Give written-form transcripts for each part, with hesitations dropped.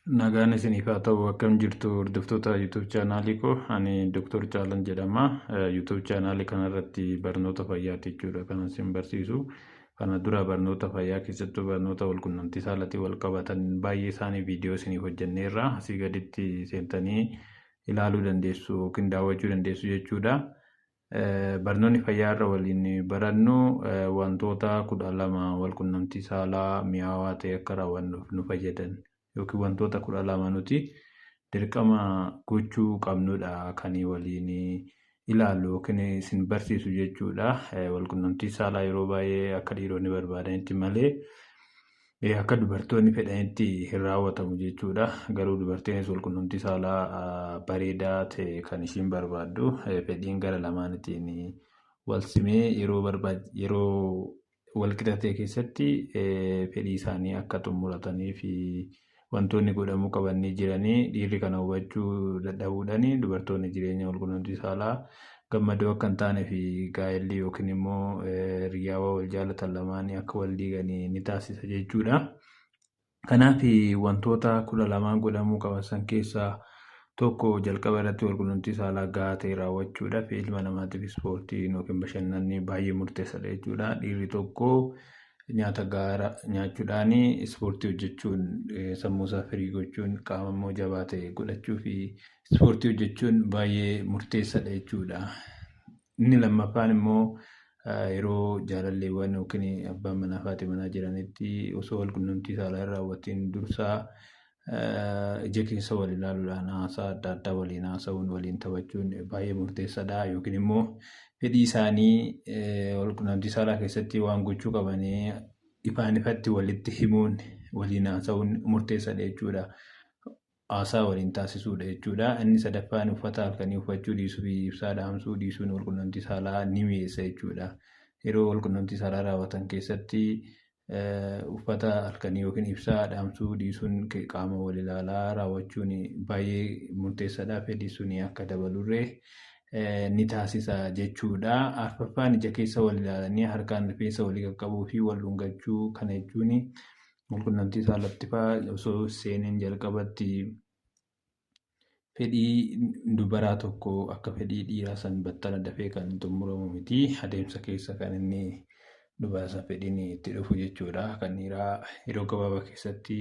Nagaan isiniif haa ta'u. Akkam jirtu hordoftoota YouTube chaanaalii koo? Ani Dr. Caalan jedhama. YouTube chaanaalii kanarratti barnoota fayyaati jechuudha kan isin barsiisu. Kana dura barnoota fayyaa keessattuu barnoota walqunnamtii saalaatiin wal qabatan baay'ee isaanii viidiyoo isiniif hojjenneerra. Asii gaditti seentanii ilaaluu dandeessu yookiin daawwachuu dandeessu jechuudha. Barnoonni fayyaa irra waliin barannu wantoota 12 walqunnamtii saalaa mi'aawaa ta'e akka raawwannuuf nu fayyadan yookiin wantoota 12 nuti dirqama gochuu qabnudha kan waliin ilaallu yookiin isin barsiisu jechuudha. Walqunnamtii saalaa yeroo baay'ee akka dhiironni barbaadanitti malee akka dubartoonni fedhanitti hin raawwatamu jechuudha. Garuu dubartiinis walqunnamtii saalaa bareedaa ta'e kan ishiin barbaaddu fedhiin gara lamaanitiin wal simee yeroo yeroo walqixa ta'e keessatti fedhii isaanii akka xumuratanii fi wantoonni godhamuu qaban ni jiranii. Dhiirri kana hubachuu dadhabuudhaan dubartoonni jireenya walqunnamtii saalaa gammadoo akka hin taane fi gaa'elli yookiin immoo hiriyaawwan wal jaalatan lamaanii akka wal diiganii ni taasisa jechuudha. Kanaaf wantoota 12 godhamuu qaban san keessaa tokko jalqaba irratti walqunnamtii saalaa gahaa ta'e raawwachuudhaaf ilma namaatiif ispoortiin yookiin bashannanni baay'ee murteessaadha jechuudha. Dhiirri tokko nyaata gahaa nyaachuudhaan, ispoortii hojjechuun, sammuu isaa firii gochuun, qaama immoo jabaa ta'e godhachuu fi ispoortii hojjechuun baay'ee murteessaadha jechuudha. Inni lammaffaan immoo yeroo jaalalleewwan yookiin abbaan manaa fi haati manaa jiranitti osoo walqunnamtii saalaa hin raawwatiin dursaa ija keessa wal ilaaluudhaan haasaa adda addaa waliin haasa'uun, waliin taphachuun baay'ee murteessaadha. Yookiin immoo fedhii isaanii walqunnamtii saalaa keessatti waan gochuu qabanii ifaan ifatti walitti himuun, waliin haasa'uun murteessaadha jechuudha. Haasaa waliin taasisuudha jechuudha. Inni sadaffaan uffata halkanii uffachuu dhiisuu fi ibsaa dhaamsuu dhiisuun walqunnamtii saalaa ni mi'eessa jechuudha. Yeroo walqunnamtii saalaa raawwatan keessatti uffata halkanii yookiin ibsaa dhaamsuu dhiisuun, qaama wal ilaalaa raawwachuun baay'ee murteessaadha. Fedhii suni akka dabalurree ni taasisa jechuudha. Arfaffaan ija keessa wal ilaalanii harkaan rifeensa walii qaqqabuu fi wal dhungachuu. Kana jechuun walqunnamtii saalatti fa'aa osoo seeneen jalqabatti fedhii dubaraa tokko akka fedhii dhiiraa san battala dafee kan xumuramu miti. Adeemsa keessa kan inni dubara san fedhiin itti dhufu jechuudha. Kan dhiiraa yeroo gabaabaa keessatti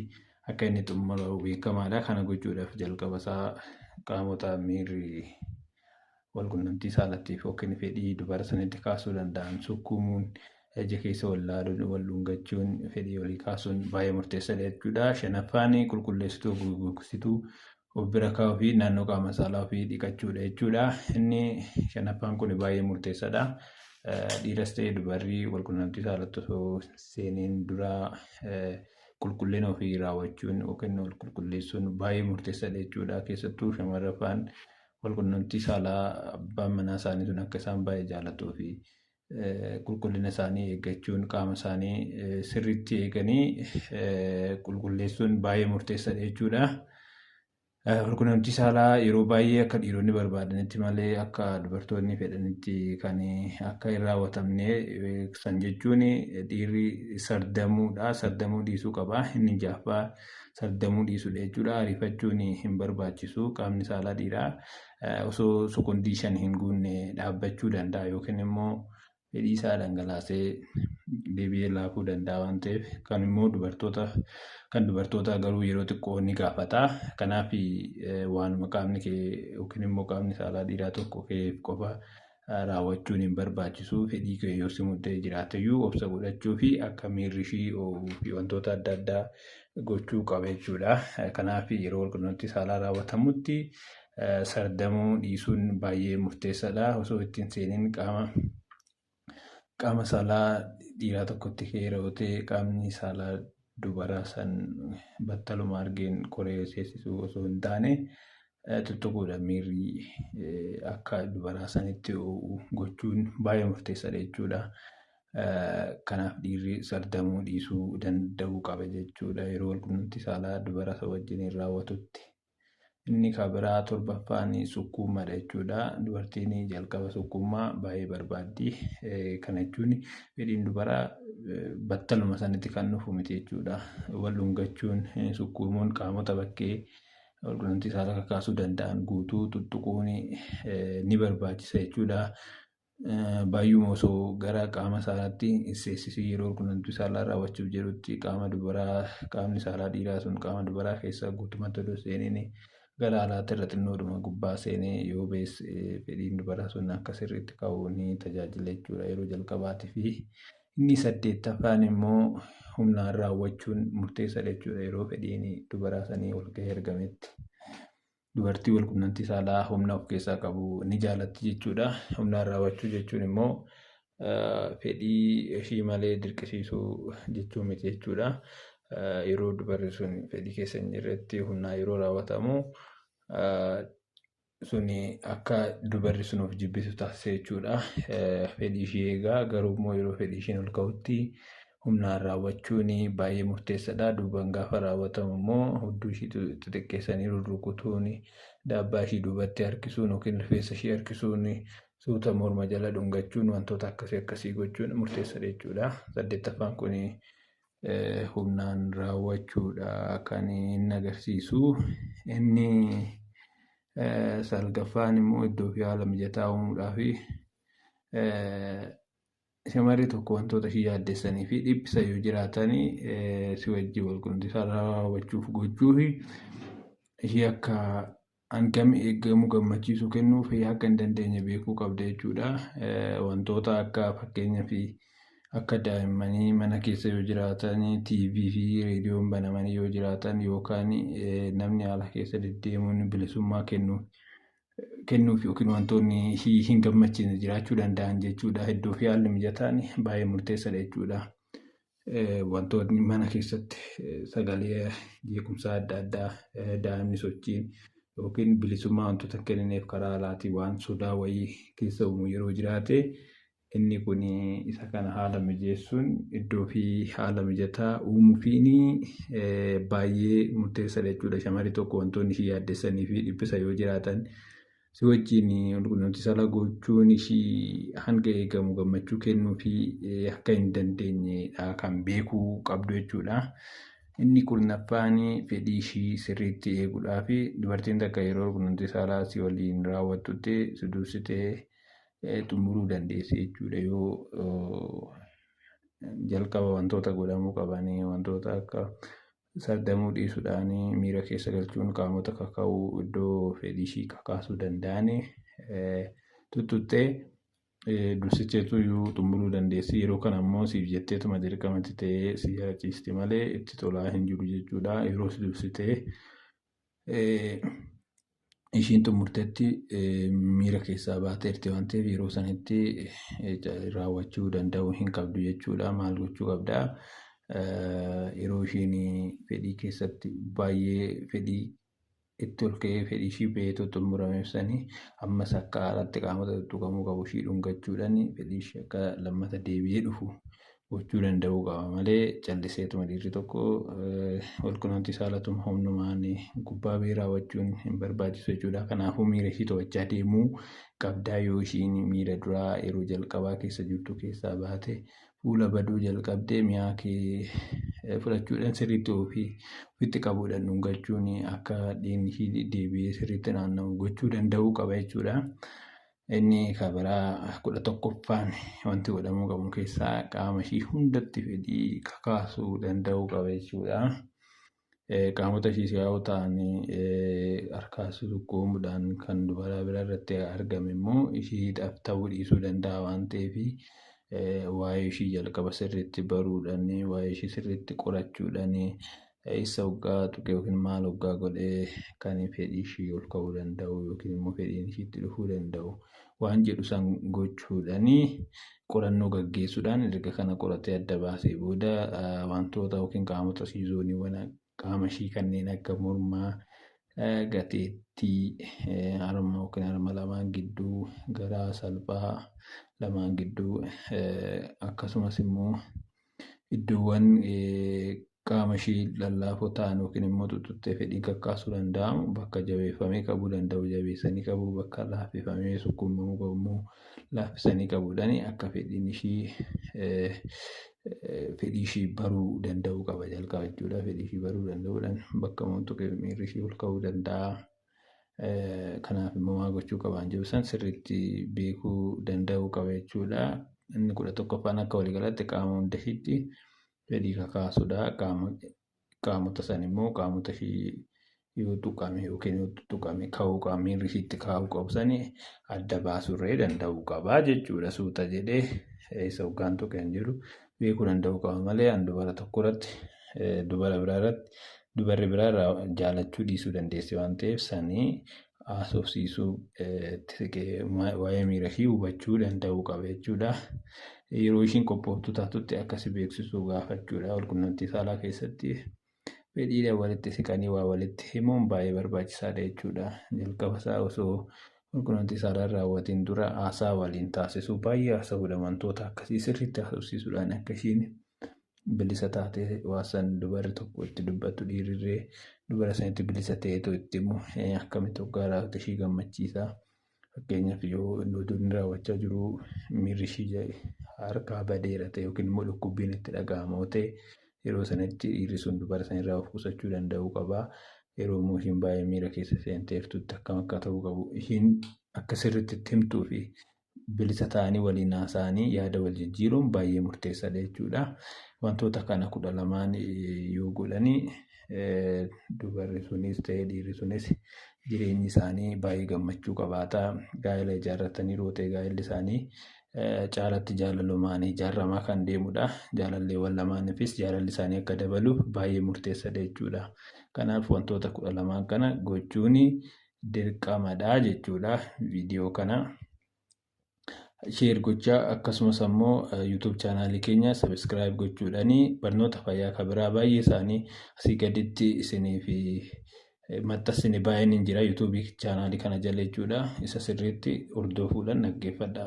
akka inni xumuramu beekamaadha. Kana gochuudhaaf jalqaba isaa qaamota miirri walqunnamtii saalattiif yookiin fedhii dubara sanitti kaasuu danda'an sukkuumuun, ija keessa wal laaluun, wal dhungachuun, fedhii walii kaasuun baay'ee murteessaadha jechuudha. Shanaffaan qulqulleessituu, gogsituu of bira kaa'uu fi naannoo qaama saalaa ofii dhiqachuudha jechuudha. Inni shanaffaan kun baay'ee murteessaadha. Dhiiras ta'e dubarri walqunnamtii saalatti osoo seeneen dura qulqullina ofii raawwachuun yookiin wal qulqulleessuun baay'ee murteessaadha jechuudha. Keessattuu shamarran walqunnamtii saalaa abbaan manaa isaanii sun akka isaan baay'ee jaallatuu fi qulqullina isaanii eeggachuun, qaama isaanii sirriitti eeganii qulqulleessuun baay'ee murteessaadha jechuudha. Walqunnamtii saalaa yeroo baay'ee akka dhiironni barbaadanitti malee akka dubartoonni fedhanitti kan akka hin raawwatamne san jechuun dhiirri sardamuudha. Sardamuu dhiisuu qaba. Inni ja'affaa sardamuu dhiisuudha jechuudha. Ariifachuun hin barbaachisu. Qaamni saalaa dhiiraa osoo sekondii 5 hin guunne dhaabbachuu danda'a yookiin immoo fedhii isaa dhangalaasee deebi'ee laafuu danda'a waan ta'eef, kan immoo dubartoota kan dubartootaa garuu yeroo xiqqoo ni gaafata. Kanaaf waanuma qaamni kee yookiin immoo qaamni saalaa dhiiraa tokko keef qofa raawwachuun hin barbaachisu. Fedhii kee yoo si muddee jiraateyyuu obsa godhachuu fi akka miirri ishii ho'uu fi wantoota adda addaa gochuu qaba jechuudha. Kanaaf yeroo walqunnamtii saalaa raawwatamutti sardamuu dhiisuun baay'ee murteessaadha. Osoo ittiin seeniin qaama saalaa dhiiraa tokkotti yeroo ta'e qaamni saalaa dubaraa san battaluma argeen qoree seensisuu osoo hin taane, tuttuquudha miirri akka dubaraa sanitti ho'u gochuun baay'ee murteessaadha jechuudha. Kanaaf dhiirri sardamuu dhiisuu danda'uu qaba jechuudha yeroo walqunnamtii saalaa dubara isa wajjin raawwatutti. Inni kan biraa torbaffaan sukkuummaadha jechuudha. Dubartiin jalqaba sukkuummaa baay'ee barbaaddi. Kana jechuun fedhiin dubaraa battaluma sanitti kan dhufu miti jechuudha. Wal dhungachuun, sukkuumuun qaamota bakkee walqunnamtii saalaa kakaasuu danda'an guutuu tuttuquun ni barbaachisa jechuudha. Baay'uma osoo gara qaama saalaatti hin seensisiin yeroo walqunnamtii saalaa raawwachuuf jedhutti qaama dubaraa qaamni saalaa dhiiraa sun qaama dubaraa keessa guutummaatti odoo seeniin gara alaatti irra xinnoodhuma gubbaa seenee yoo bees fedhiin dubaraa sun akka sirriitti ka'u ni tajaajila jechuudha yeroo jalqabaatii fi inni saddeettaffaan immoo humnaan raawwachuun murteessaadha jechuudha yeroo fedhiin dubaraa sanii ol ka'ee argametti. Dubartii walqunnamtii saalaa humna of keessaa qabu ni jaalatti jechuudha. Humnaan raawwachuu jechuun immoo fedhii ishii malee dirqisiisuu jechuu miti jechuudha. Yeroo dubarri sun fedhii keessa hin jirretti humnaan yeroo raawwatamu suni akka dubarri sun of jibbisu taasisa jechuudha. Fedhii ishee eegaa garuu immoo yeroo fedhii isheen ol ka'utti humnaan raawwachuun baay'ee murteessaadha. Duubaan gaafa raawwatamu immoo hudduu ishii xixiqqeessanii rurrukutuun, daabbaa ishii duubatti harkisuun yookiin rifeensa ishii harkisuun, suuta morma jala dhungachuun wantoota akkasii akkasii gochuun murteessaadha jechuudha. Saddeettaffaan kun humnaan raawwachuudha kan inni agarsiisu. Inni salgaffaan immoo iddoo fi haala mijataa uumuudhaa fi shamarri tokko wantoota ishii yaaddessanii fi dhiphisan yoo jiraatan si wajjin walqunnamtii saalaa raawwachuuf gochuu fi ishii akka hangam eegamu gammachiisu kennuuf akka hin dandeenye beekuu qabda jechuudha. Wantoota akka fakkeenyaaf akka daa'immanii mana keessa yoo jiraatan, TV fi reediyoon banamanii yoo jiraatan yookaan namni haala keessa deddeemuun bilisummaa kennuuf yookiin wantoonni ishii hin gammachiisne jiraachuu danda'an jechuudha. Iddoo fi haalli mijataan baay'ee murteessaadha jechuudha. Wantoonni mana keessatti sagalee jeequmsaa adda addaa, daa'imni sochiin yookiin bilisummaa wantoota hin kennineef karaa alaatiin waan sodaa wayii keessa uumu yeroo jiraate inni kun isa kana haala mijeessuun iddoo fi haala mijataa uumuufiin baay'ee murteessaadha jechuudha. Shamarri tokko wantoonni ishii yaaddessanii fi dhiphisan yoo jiraatan si wajjin walqunnamtii saalaa gochuun ishii hanga eegamu gammachuu kennuu fi akka hin dandeenyedha kan beekuu qabdu jechuudha. Inni kurnaffaan fedhii ishii sirriitti eeguudhaa fi dubartiin takka yeroo walqunnamtii saalaa si waliin raawwattutti si dursitee xumuruu dandeessi jechuudha. Yoo jalqaba wantoota godhamuu qabanii wantoota akka sardamuu dhiisuudhaan miira keessa galchuun qaamota kaka'uu iddoo fedhii ishii kakaasuu danda'an tuttuttee dursiteetu iyyuu xumuruu dandeessi. Yeroo kana immoo siif jetteetuma dirqamatti ta'ee si jala malee itti tolaa hin jiru jechuudha. Yeroo si dursitee ishiin xumurtetti miira keessaa baateerti waan ta'eef yeroo sanitti raawwachuu danda'uu hin qabdu jechuudha. Maal gochuu qabdaa? Yeroo ishiin fedhii keessatti baay'ee fedhii itti ol ka'ee fedhii ishii beektuu xumurameef sanii ammas akka haalaatti qaamota tuttuqamuu qabu ishii dhungachuudhaan fedhii ishii akka lammata deebi'ee dhufu gochuu danda'uu qaba malee calliseetuma dhiirri tokko walqunnamtii saalatuma humnumaan gubbaa ba'ee raawwachuun hin barbaachisu jechuudha. Kanaafuu miira ishii to'achaa deemuu qabdaa yoo ishiin miira duraa yeroo jalqabaa keessa jirtu keessaa baate fuula baduu jalqabdee mi'aa kee fudhachuudhaan sirriitti ofitti qabuudhaan dhungachuun akka dhiigni ishii deebi'ee sirriitti naanna'u gochuu danda'uu qaba jechuudha. Inni kan biraa 11ffaan wanti godhamuu qabu keessaa qaama ishii hundatti fedhii kakaasuu danda'uu qaba jechuudha. Qaamota ishii si'aawoo ta'an harkaa sukkuumuudhaan kan dubaraa bira irratti argame immoo ishiidhaaf ta'uu dhiisuu danda'a waan ta'eef waa'ee ishii jalqaba sirriitti baruudhaan waa'ee ishii sirriitti qorachuudhaan eessa hoggaa tuqe yookiin maal hoggaa godhee kan fedhii ishii ol ka'uu danda'u yookiin immoo fedhiin ishiitti dhufuu danda'u waan jedhu san gochuudhaan qorannoo gaggeessuudhaan erga kana qoratee adda baasee booda wantoota yookiin qaamota ishii zooniiwwan qaama ishii kanneen akka mormaa, gateettii, harma yookiin harma lamaan gidduu, garaa salphaa lamaan gidduu akkasumas immoo iddoowwan qaama ishii lallaafoo ta'an yookiin immoo tuttuqxee fedhii kakkaasuu danda'amu bakka jabeeffamee qabuu danda'u jabeessanii qabuu, bakka laaffifamee sukkuumamuu qabu immoo laaffisanii qabuudhaan akka fedhiin ishii fedhii ishii baruu danda'uu qaba jalqaba jechuudha. Fedhii ishii baruu danda'uudhaan bakka tuqee miirri ishii ol ka'uu danda'a. Kanaaf immoo maal gochuu qabaan jiru san sirriitti beekuu danda'uu qaba jechuudha. Inni 11ffaan akka waliigalaatti qaama hunda ishiitti fedhii kakaasuudha. Qaamota san immoo qaamota ishii yoo tuqame yookiin yoo tuttuqame ka'uu qaba, miirri ishiitti ka'uu qabu sani adda baasurree danda'uu qaba jechuudha. Suuta jedhee isa hoggaan tuqe kan jedhu beekuu danda'uu qaba malee an dubara tokko irratti dubara biraa irratti dubarri biraa irraa jaalachuu dhiisuu dandeessi waan ta'eef sanii haasofsiisuu, itti siqee waa'ee miira ishii hubachuu danda'uu qaba jechuudha. Yeroo ishiin qophooftuu taatutti akkasi beeksisuu gaafachuudha. Walqunnamtii saalaa keessatti fedhiidhaan walitti siqanii waa walitti himuun baay'ee barbaachisaadha jechuudha. Jalqaba isaa osoo walqunnamtii saalaa hin raawwatiin dura haasaa waliin taasisuu, baay'ee haasa'uudha, wantoota akkasii sirriitti haasofsiisuudhaan akka ishiin bilisa taatee waa san dubarri tokko itti dubbattu, dhiirrillee dubara sanitti bilisa ta'eetu itti himu, akkamitti hoggaa raawwate ishii gammachiisa. Fakkeenyaaf, yoo inni raawwachaa jiru miirri ishii harkaa badeera ta'e yookiin immoo dhukkubbiin itti dhaga'ama yoo ta'e, yeroo sanatti dhiirri sun dubara sanirraa of qusachuu danda'uu qaba. Yeroo immoo ishiin baay'ee miira keessa seenteertutti akkam akka ta'uu qabu ishiin akka sirriitti itti himtuu fi bilisa ta'anii waliin haasa'anii yaada wal jijjiiruun baay'ee murteessaadha jechuudha. Wantoota kana 12n yoo godhanii, dubarri sunis ta'e dhiirri sunis jireenyi isaanii baay'ee gammachuu qabaata. Gaa'ela ijaarratanii yeroo ta'e gaa'elli isaanii caalatti jaalalumaan ijaaramaa kan deemudha. Jaalalleewwan lamaaniifis jaalalli isaanii akka dabalu baay'ee murteessaadha jechuudha. Kanaaf wantoota 12n kana gochuun dirqamadha jechuudha. Viidiyoo kana share gochaa, akkasumas ammoo YouTube chaanaalii keenya subscribe gochuudhaan barnoota fayyaa kan biraa baay'ee isaanii asii gaditti isinii fi maxxansine baay'een hin jira YouTube chaanaalii kana jala jechuudha. Isa sirriitti hordofuudhaan dhaggeeffadha.